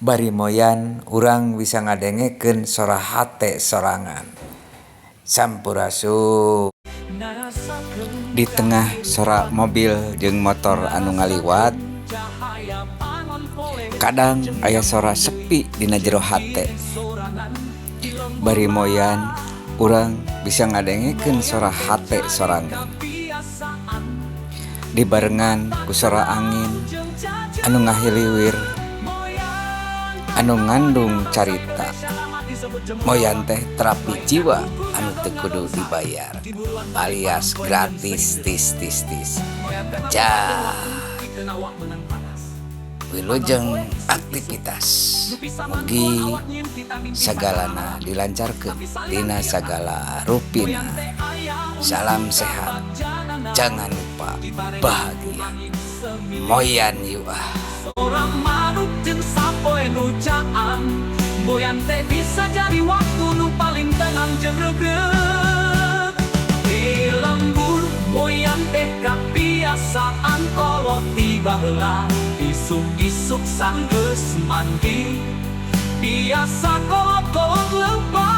Bari moyan urang bisa ngadengekeun sora hate sorangan. Sampurasun. Di tengah sora mobil jeung motor anu ngaliwat, kadang aya sora sepi dina jero hate. Bari moyan urang bisa ngadengekeun sora hate sorangan. Dibarengan ku sora angin anu ngahiliwir anu ngandung carita. Moyan teh terapi jiwa anu teu kudu dibayar alias gratis tis tis tis. Jah. Wilujeng aktivitas. Mugi sagalana dilancarkeun dina sagala rupina. Salam sehat. Jangan lupa bahagia. Moyan yuk ah. Urang manuk jeung sapoe nu caang. Moyan teh bisa jadi waktu nu paling tenang jeung reugreut. Di lembur moyan teh kabiasaan kolot ti baheula. Isuk-isuk sanggeus mandi, biasa kolot-kolot lebat.